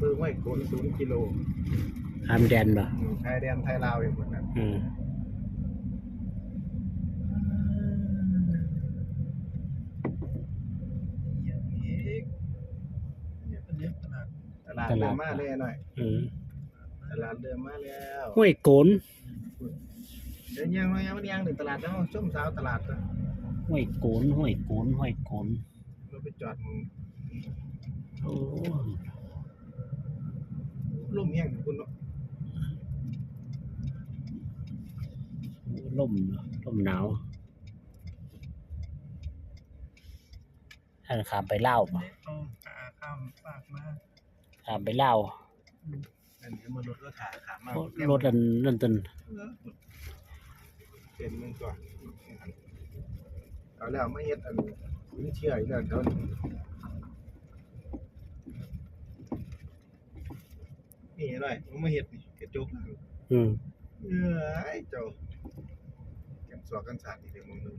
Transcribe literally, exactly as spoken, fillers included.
เมืองห้วยโกนศูนย์กิโล ข้ามแดนบ่ อืมชายแดนไทยลาวอยู่หมดนะ อืม อย่างนี้เนี่ยเป็นเรื่องตลาด ตลาดเริ่มมาแล้วหน่อย อืม ตลาดเริ่มมาแล้ว ห้วยโกน เดี๋ยวย่างมาย่างมาย่างถึงตลาดแล้วส้มสาวตลาดก็ ห้วยโกน ห้วยโกน ห้วยโกน เราไปจอดหมู่ โอ้ ลมแห้งอยู่คุณเนาะ ลมเนาะ ลมหนาว อันข้ามไปลาวบ่ เอาขาข้ามฟากมา ข้ามไปลาว อันนี้มันรถก็ขาขามมา รถอันนั่นตัน เป็นมันก่อน เอาแล้วไม่เฮ็ดอันนี้เชื่ออีกแล้วเดี๋ยวนี่อะไรมันไม่เฮ็ดนี่กระจก อืม เอ้ยเจ้ากันสอกกันสาดอีกเดี๋ยวมึงดู